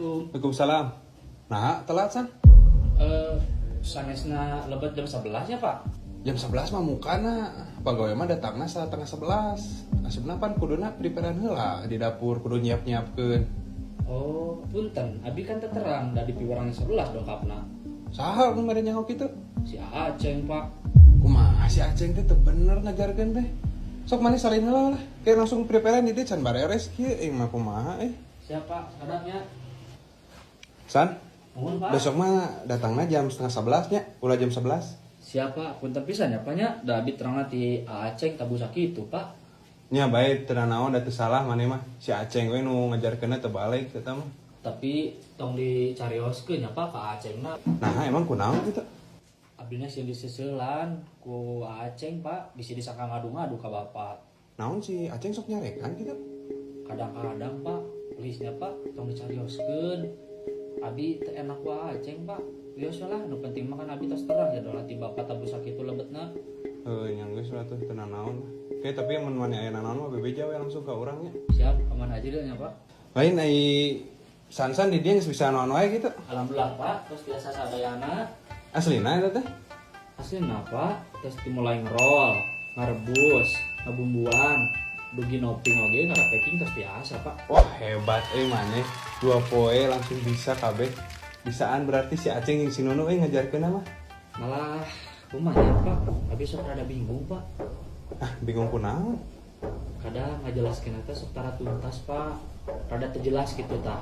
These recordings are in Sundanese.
Assalamualaikum. Waalaikumsalam. Nah, telat, San. Eh, sanesna lebet jam 11 ya, Pak? Jam 11 mah mukana. Pegawai mah datangna 10.30. Asupna pan kuduna preparean heula di dapur, kudu nyiap-nyiapkeun. Oh, punten. Abi kan terang da di piwarang 11 dongkapna. Saha nu mere nyaho kitu? Si Aceng, Pak. Kumaha si Aceng teh teu bener ngajarkeun teh. Sok maneh salin heula lah. Kayak langsung preparean di dieu can bareres kieu euy mah kumaha eh. Siapa? Sadapnya. San, Mohon, Pak. Besok mah datangna jam 10.30 nya, ulah jam 11. Siapa? Punten pisan ya, Pak, nya. Da abi terangna ti Aceng tabuh sakitu, Pak. Nya bae, teu naon, da teu salah maneh mah. Si Aceng we nu ngajarkeunna teu balik eta mah. Tapi tong dicarioskeun ya, Pak, ka Acengna. Nah, emang kunaon kitu? Abdina sieun diseseulan ku Aceng, Pak, bisa disangka ngadu-ngadu ka Bapak. Naon, si Aceng sok nyarekan gitu? Kadang-kadang, Pak, please nya, Pak, tong dicarioskeun. Abi teu enak ku Aceng, Pak. Biasa lah, nu penting mah kan abi tos terang jadwal ti Bapak tabuh sakitu lebetna. Heuh, nya geus lah tuh, teu naon. Oke, tapi mun maneh aya nanaon mah bebeja we langsung ka urang nya. Siap, aman aja deh nya, Pak. Lain ai Sansan di dieu geus bisa naon wae gitu? Alhamdulillah, Pak, terus biasa sadayana. Aslina eta teh? Aslina, Pak, terus dimulai ngerol, ngarebus, ngabumbuan, dugi nopping oge, packing terus biasa, Pak. Wah, hebat euy maneh. 2 poe langsung bisa kabeh. Bisaan berarti si Aceng jeung si Nunu euy ngajarkeun mah. Malah kumaha, Pak, abi sok rada bingung, Pak. Ah, bingung kunaon? Kadang ngajelaskeun teh sok tara tuntas, Pak, rada teu jelas gitu tah.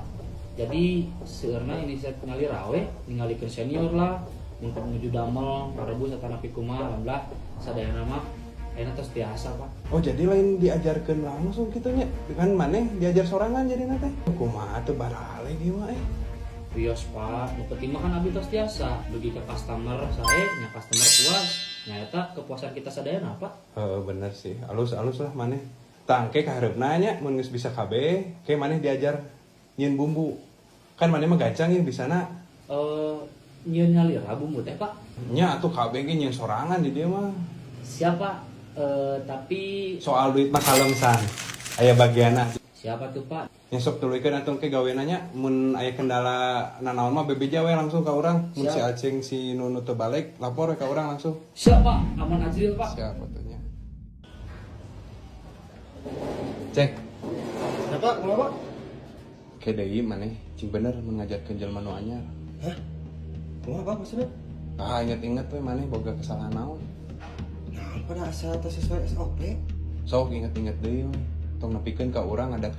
Jadi seueurna ini saya nyalira we, ningalikeun senior lah untuk menuju damel ngarebus atanapi kumaha. Alhamdulillah sadayana mah ayeuna tos biasa, Pak. Oh, jadi lain diajarkeun langsung kitu nya. Kan maneh diajar sorangan jadi teh. Kumaha tuh barale ieu mah eh. Wios, Pak, nu penting mah kan abi tos tiasa dugi ke customer sae nya, customer puas nya, eta kepuasan kita sadayana, Pak. Heeh, bener sih. Alus-alus lah maneh. Tah, engke kahareupna nya mun geus bisa kabeh, ke maneh diajar nyieun bumbu. Kan maneh mah gancang ya bisana. Eh, nyieun nyalira bumbu teh, Pak? Nya atuh, kabeh ge nyieun sorangan di dieu mah. Siapa? Eh, tapi Soal duit mah kalem, San. Aya bagianna. Siapa tuh, Pak? Nya sok tuluykeun atuh ke gawena nya, mun aya kendala nanaon mah bebeja we langsung ka urang. Mun si Siap. Aceng si Nunu teu balik, lapor we ka urang langsung. Siap, Pak, aman ajril, Pak. Siap atuh nya. Cek, Kenapa? Kenapa? Ke deui maneh cing bener mun ngajarkeun jelema nu anyar. Hah? Kumaha, Pak, maksudnya? Ah, inget-inget we maneh boga kesalahan naon. Nah, pada asal teu sesuai SOP. Sok inget-inget deui we. Tong nepikeun ka urang adat.